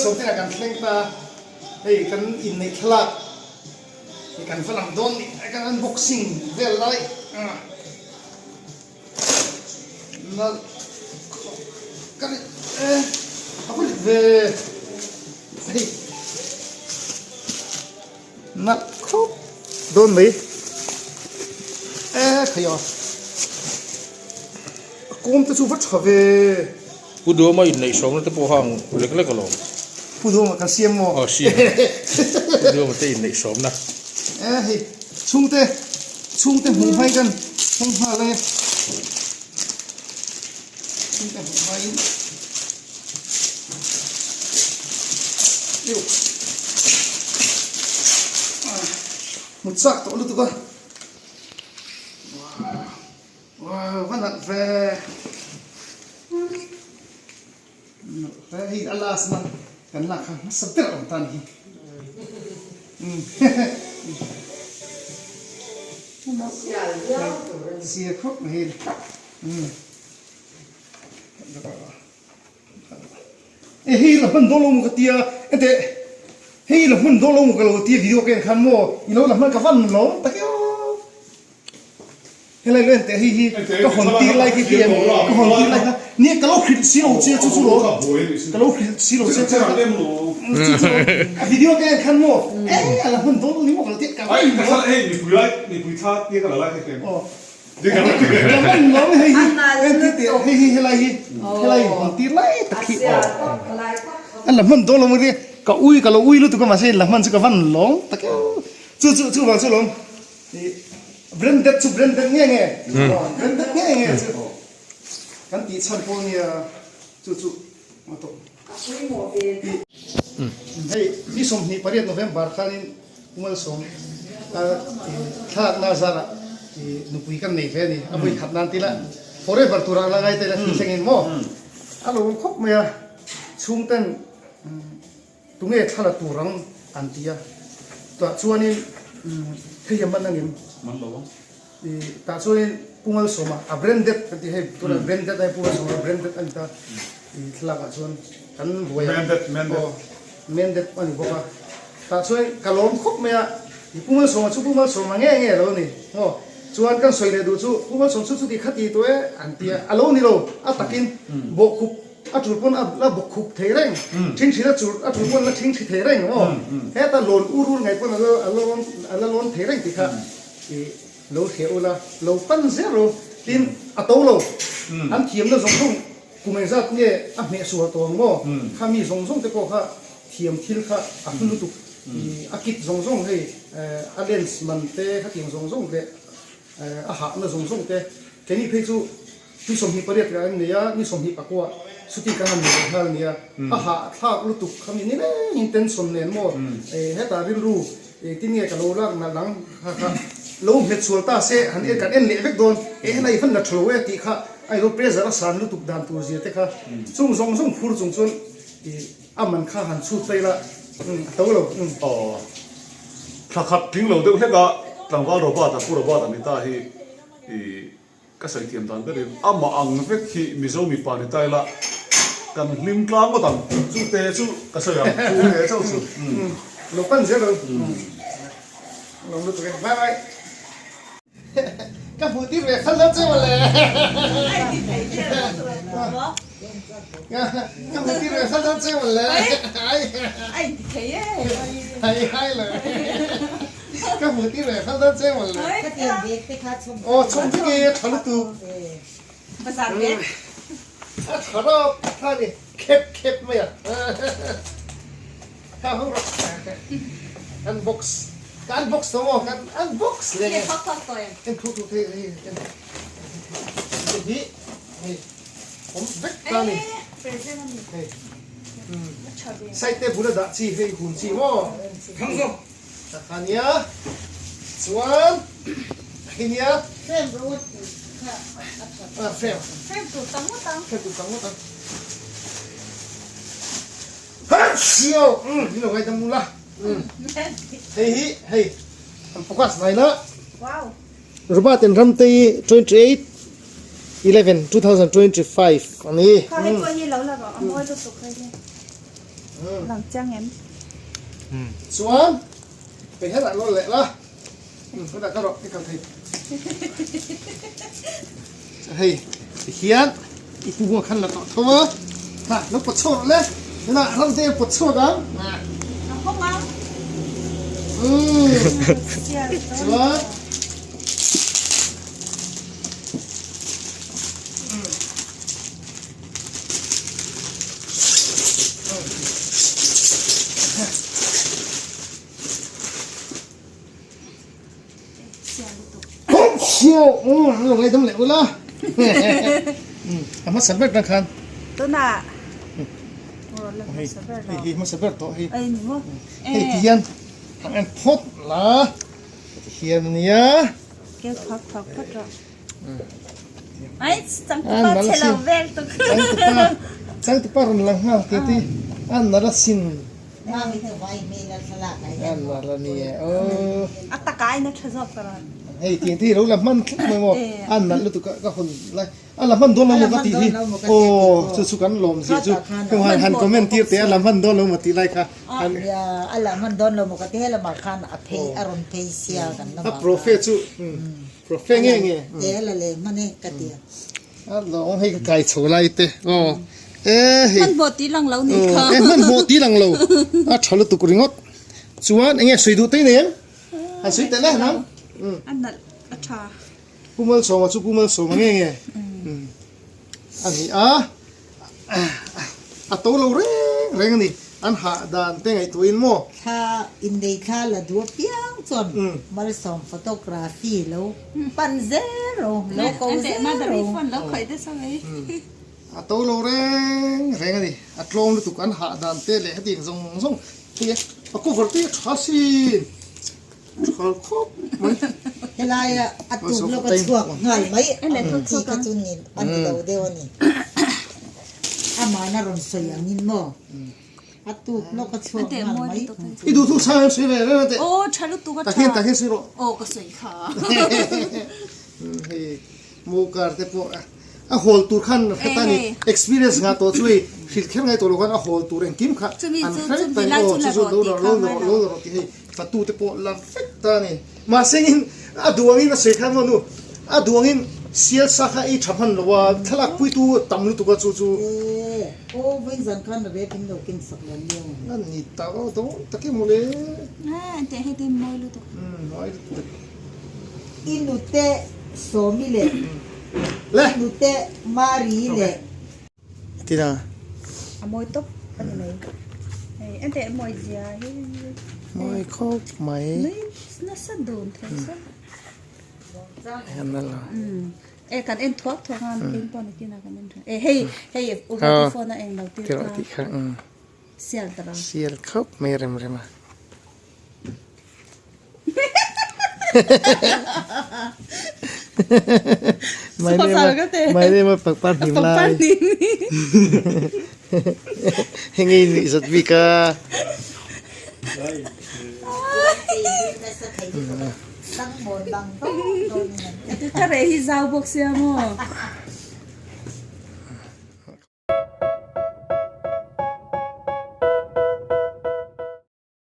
Sawmte ah kan thleng ta hei kan inneih thlalak hi kan va lang dawn ni kan unboxing vel lai nalh ka rit e a va rit ve hei nalh khawp dawn mai e khai a a kawm te chu va tha ve. Pu Duama inneih sawmna te pawh hang lek lek alawm. Pu Duama kan siam maw? Aw siam. Pu Duama te inneih sawmna. E hei chhungte chhungte hmuh hmai kan hmang nghal e. Chhungte hmuh hmaiin Iu Hmu chak tawh lutuk a. Wow, va nalh ve. Nalh ve hei a last na kan lak kha hmasa ber awm ta ni hi. Sial khawp mai hei. E hei la hman dawn lo maw ka tia enteh hei la hman dawn lo maw ka lo tia video ka en khan maw i lo la hman ka van lo tak e aw helai lo enteh hei hi ka hawn tir lai khi khi em ka hawn tir lai kha nia ka lo hrilh si lo che chu chu lo ka lo hrilh si lo che chu chu chu a video ka en khan maw e a la hman dawn lo ni maw ka lo tia ka van lo hei mipui lai mipui thla tia ka la lai kha em A la hman dawn lo maw ka ui ka lo ui lutuk a mahse la hman chu ka van lawm tak e chu chu chu vang chu lawm ih branded chu branded nge nge branded nge nge chu kan tih chhan pawh nia chu chu a tawp hei ni 28 November khanin Pumalsawm a thlakna zarah nupui kan nei ve a ni. A vawi khat nan tila forever turah la ngai tela thil thlengin maw a lo awm khawp mai a, chhungten tunge thla la tur ang an ti a, tah chuanin hei a man angem? Man lo ang. Tah chuanin Pumalsawma a branded kan ti hei tunah branded a hei Pumalsawma branded a ni ta thlalakah chuan kan buai a. Mended mended. Aw mended a ni bawk a. Tah chuan ka lawm khawp mai a, i Pu Malsawma chu Pu Malsawma nge nge a lo ni maw? Chuan kan sawi leh duh chu Pu Malsawm chu chuti kha ti tawh e an ti a, a lo ni lo, a takin bawhkhup a tul pawn a la bawkkhup thei reng, thingthil a chul a tul pawn a la thingthi thei reng maw? Heta lawn ur ur ngaih pawn a la lawn a la lawn thei reng tih kha i lo hria ula, lo pan zel ru, tin a to lo, an thiamna zawng zawng kum engzat nge a hmehsual tawh ang maw? Kha mi zawng zawng te pawh kha Thiam thil kha a hlu lutuk i a kit zawng zawng hei a lens man te khatiang zawng zawng leh a hahna zawng zawng te keini phei chu ni 28 kan an nei a ni 24 shooting kan han nei leh nghal ania a hahthlak lutuk khami ni lengin tension nen maw hetah rilru engtin nge ka lo lak nalh ang kha kha lo hmet sual ta se han en kan en leh vek dawn e helai van la tha lo e tih kha a ilo pressure a san lutuk dan tur zia te kha chung zawng zawng phur chung chuan i A man kha han chhut phei la, a to lo. Aw, thla khat tling lo deuh hlek a, tlangval Robert-a, Pu Robert-a ni ta hi i ka sawi thiam dan berin amah ang vek hi Mizo mipa ni ta ila kan hlim tlang ngawt ang, chu te chu ka sawi ang, chu te chauh chu. Lo pan zel ang. Lo lutuk e, bye bye. Ka hmuh tir ve khalh lo che mawle. Ka hmuh tir ve khalh lo che mawle. Hai hai lo. Ka hmuh tir ve khalh lo che mawle. Aw chhawm vek e tha lutuk. A tha rawp tha ni khep khep mai a. Kha hung rawh. Unbox. Ka unbox tawh maw? Kan unbox leh nge. En thu thu thei hei en. Hei hi hei awm vek ta ni. Hei. Side te bula dah chi hei hun chi maw? Thang zawk. Ta kha nia. Chuan hei nia. Frame rawt kha a tha. Frame. Frame tur tam ngawt ang. Frame tur tam ngawt ang. Hachhiau! Umm min lo ngaidam ula. Umm hei hi hei an focus hnai la. Wow. Robert and Ramtei 28 11 2025 ani. Kha hei pawh hi lo la rawh a mawi lutuk hei hi. Lang chiang em? Chuan kei hian lo leh la. Hetah ka rawh i kal thei. Hei tihian i pu buang khan la tawh tho a. Ha lo pawt chhuak rawh le. Tunah ram te pawt chhuak ang. A hawng ang. Chuan Lo ngaidam leh ula a hmasa ber tang khan tuna hei hei hmasa ber tawh hei hei ti hian han en phawt la ti hian ania keu thawk thawk phawt rawh ai changtupa chhe lo vel tuk changtupa changtupa rawn lang nghal ti ti a nala sin A taka in a tha zawk ka rawn. Hei tiang te hi lo la hman thlap mai maw? A nalh lutuk a ka hawn lai. A la hman dawn lo maw ka tih hi. Aw chu chu kan lawm zia chu. Heng han han comment tir teh a la hman dawn lo maw tih lai kha. Nia a la hman dawn lo maw ka ti helamah khan a phei a rawn phei sia kan lamah khan. A profe chu profe nge nge. E a la leh hman e ka ti a. A lawng hei ka kai chho lai te aw e hei Hmanhmawh tih lang lo nih kha. E hmanhmawh tih lang lo a tha lutuk ringawt chuan enge sawi duh tei nei em han sawi telh e nang A nalh a tha. Pu Malsawma chu Pu Malsawma nge nge a ni a. A to lo reng reng a ni. An hah dan te ngaihtuahin maw? Thla innei thla la duh apiang chuan Malsawm photography lo pan zel ro, lo ko zel ro. A to lo reng reng a ni. A tlawm lutuk an hah dan te leh hetiang zawng zawng hei a cover te hi a tha sin. Tha khawp mai. Helaia a tuk lawk a chhuak nghal mai ang chi kha chu ni a ni lo deuh a ni. Amahna rawn sawi angin maw a tuk lawk a chhuak nghal mai ang chu. I duh thuk chhang em sawi ve reng a teh. Aw tha lutuk a tha. Takin takin sawi rawh. Aw ka sawi kha. Hei Mukar te pawh a hawl tur khan heta ni experience ngah tawh chu hei hrilh kher ngai tawh lo khan a hawl tur engkim kha an hre vek ta ni aw chu chu lo la lo la rawh lo la rawh tih hei fatu te pawh la vek ta a ni mahse in a duh angin a sawi khan maw nu a duh angin sial sa kha ei tha hman lo a thlalak puitu tam lutuk a chu chu Aw vawi zan khan rep in lo ken sak lo nia. A ni tak aw dawn tak em mawle. Engtiang heti mawi lutuk. Mawi lutuk. I nute Sawmi leh i nute Mari leh. Tina. A mawi tawp a ni mai. Hei enteh mawi zia hi. Mawi khawp mai. Nui nasa dun thei sa. E kan en thuak thuak a eng pawh ni tina kan en tha. E hei hei u Ruati phone a eng lo tir kha. Sial tara. Sial khawp mai rem rem a. My name a my name a pangpar hnim lai heng ei nuih zat bik a Ka reh hi zau bawk sia maw.